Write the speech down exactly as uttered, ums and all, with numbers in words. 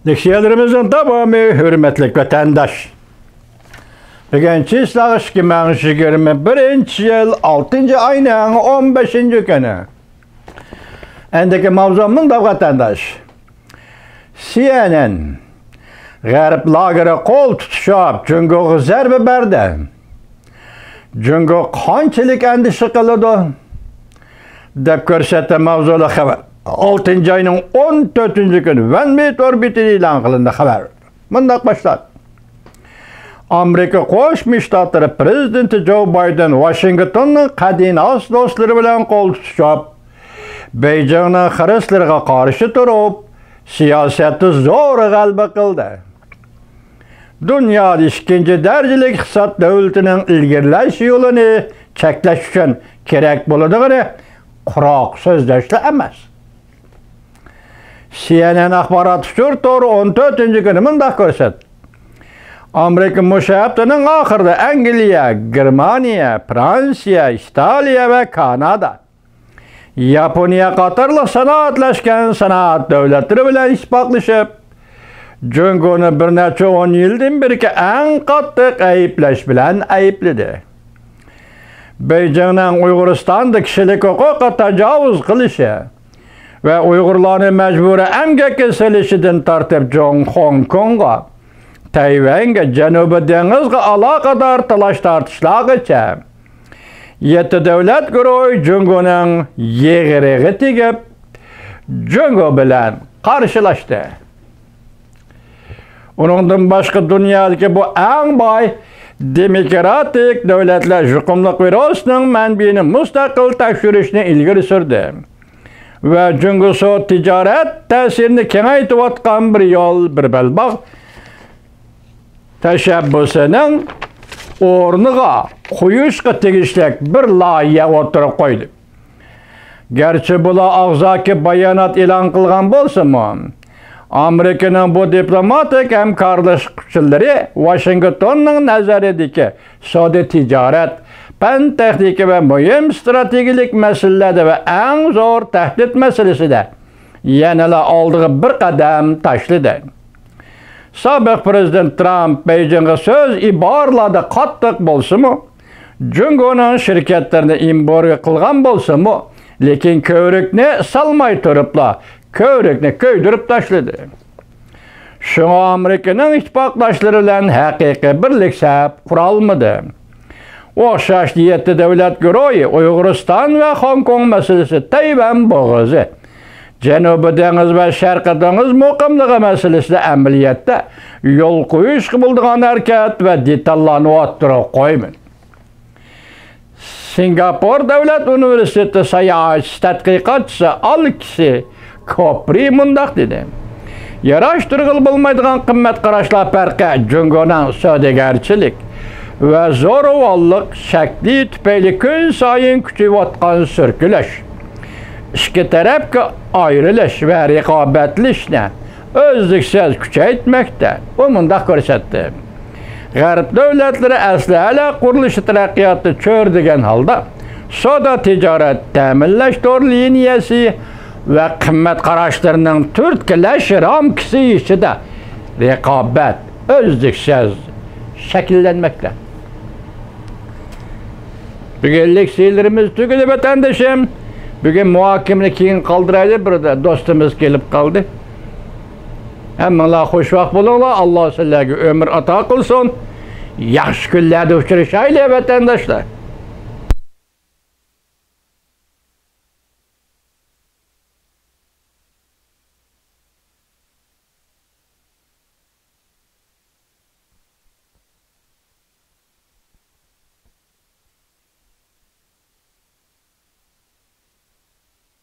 لېكسىيەلىرىمىزنىڭ داۋامى، ھۆرمەتلىك ۋەتەنداش. بۈگۈن چىسلاغ ئىككى مىڭ يىگىرمە بىرىنچى يىل، ئالتىنچى ئاينىڭ ئون بەشىنچى كۈنى. ئەندىكى ماۋزۇ مۇنداق، ۋەتەنداش. سى ئېن ئېن، غەرب لاگېرى قول تۇتۇشۇپ، جۇڭگوغا زەربە بەردى. جۇڭگو قانچىلىك ئەندىشە قىلىدۇ؟ دەپ كۆرسەتتى ماۋزۇلۇق خەۋەر. ئالتىنچى ئاينىڭ ئون تۆتىنچى كۈنى ۋەنمى تور بېتىدە ئېلان قىلىندى خەۋەر. مۇنداق باشلاندى. ئامېرىكا قوشما شتاتلىرى پىرېزىدېنتى جو بايدېن ۋاشىنگتوننىڭ قەدىناس دوستلىرى بىلەن قول تۇتۇشۇپ، بېيجىڭنىڭ خىرىسلىرىغا قارشى تۇرۇپ، سىياسەتتە زور غەلىبە قىلدى. دۇنيادا ئىككىنچى دەرىجىلىك ئىقتىساد دۆلىتىنىڭ ئىلگىرىلەش يولىنى چەكلەش ئۈچۈن كېرەك بولىدىغىنى قۇراق سۆزلەشلا ئەمەس. سى ئېن ئېن ئاخبارات ئۇچۇر تورى ئون تۆتىنچى كۈنى مۇنداق كۆرسەتتى. ئامېرىكا مۇشۇ ھەپتىنىڭ ئاخىرىدا ئەنگلىيە، گېرمانىيە، فرانسىيە، ئىتالىيە ۋە كانادا، ياپونىيە قاتارلىق سانائەتلەشكەن سانائەت دۆلەتلىرى بىلەن ئىتتىپاقلىشىپ، جۇڭگونى بىر نەچچە ئون يىلدىن بېرىكى ئەڭ قاتتىق ئەيىبلەش بىلەن ئەيىبلىدى. بېيجىڭنىڭ ئۇيغۇرىستاندا كىشىلىك ھوقۇققا تاجاۋۇز قىلىشى ۋە ئۇيغۇرلارنى مەجبۇرىي ئەمگەككە سېلىشىدىن تارتىپ، جۇڭ-، خوڭكوڭغا، تەيۋەنگە، جەنۇبىي دېڭىزغا ئالاقىدار تالاش-تارتىشلارغىچە، يەتتە دۆلەت گۇرۇھى جۇڭگونىڭ يىغرىغا تېگىپ، جۇڭگو بىلەن قارشىلاشتى. ئۇنىڭدىن باشقا، دۇنيادىكى بۇ ئەڭ باي دېموكراتىك دۆلەتلەر يۇقۇملۇق ۋىرۇسنىڭ مەنبىيىنى مۇستەقىل تەكشۈرۈشنى ئىلگىرى سۈردى ۋە جۇڭگو سودا تىجارەت تەسىرىنى كېڭەيتىۋاتقان بىر يول، بىر بەلباغ تەشەببۇسىنىڭ ئورنىغا قويۇشقا تېگىشلىك بىر لايىھە ئوتتۇرىغا قويدى. گەرچە بۇلار ئاغزاكى بايانات ئېلان قىلغان بولسىمۇ، ئامېرىكىنىڭ بۇ دىپلوماتىك ھەمكارلىشقۇچىلىرى ۋاشىنگتوننىڭ نەزىرىدىكى سودا تىجارەت، پەن تېخنىكا ۋە مۇھىم ئىستراتېگىيەلىك مەسىلىلەردە ۋە ئەڭ زور تەھدىت مەسىلىسىدە يەنىلا ئالدىغا بىر قەدەم تاشلىدى. سابىق پىرېزىدېنت ترامپ بېيجىڭغا سۆز ئىبارىلەردە قاتتىق بولسىمۇ، جۇڭگونىڭ شىركەتلىرىنى ئېمبارگو قىلغان بولسىمۇ، لېكىن كۆۋرۈكنى سالماي تۇرۇپلا، كۆۋرۈكنى كۆيدۈرۈپ تاشلىدى. شۇڭا ئامېرىكىنىڭ ئىتتىپاقداشلىرى بىلەن ھەقىقىي بىرلىك سەپ قۇرالمىدى. ئوخشاش يەتتە دۆلەت گۇرۇھى ئۇيغۇرىستان ۋە خوڭكوڭ مەسىلىسى، تەيۋەن بوغۇزى، جەنۇبىي دېڭىز ۋە شەرقىي دېڭىز مۇقىملىقى مەسىلىسىدە ئەمەلىيەتتە يول قويۇشقا بولىدىغان ھەرىكەت ۋە دېتاللارنى ئوتتۇرىغا قويمىدى. سىنگاپور دۆلەت ئۇنىۋېرسىتېتى ساياھەتچى تەتقىقاتچىسى ئالېكسى كوپرى مۇنداق دېدى: ياراشتۇرغىلى بولمايدىغان قىممەت قاراشلار پەرقى جۇڭگونىڭ سودىگەرچىلىك ۋە زوراۋانلىق شەكلى تۈپەيلى كۈنسايىن كۈچىيىۋاتقان سۈركىلىش، ئىككى تەرەپكە ئايرىلىش ۋە رىقابەتلىشىشنى ئۈزلۈكسىز كۈچەيتمەكتە. ئۇ مۇنداق كۆرسەتتى: غەرب دۆلەتلىرى ئەسلىھەلەر قۇرۇلۇشى تەرەققىياتى چۆرىدىگەن ھالدا سودا تىجارەت تەمىنلەش تور لىنىيەسى ۋە قىممەت قاراشلىرىنىڭ تۈرتكىلەش رامكىسى ئىچىدە رىقابەت ئۈزلۈكسىز شەكىللەنمەكتە. بۈگۈنلۈك سىيلىرىمىز تۈگىدى، ۋەتەندىشىم. بۈگۈن مۇھاكىمىنى كېيىن قالدۇرايلى، بىر دوستىمىز كېلىپ قالدى. ھەممىڭلار خۇشۋاق بولۇڭلار، ئاللا سىلەرگە ئۆمۈر ئاتا قىلسۇن. ياخشى كۈنلەردە ئۇچرىشايلى، ۋەتەنداشلار.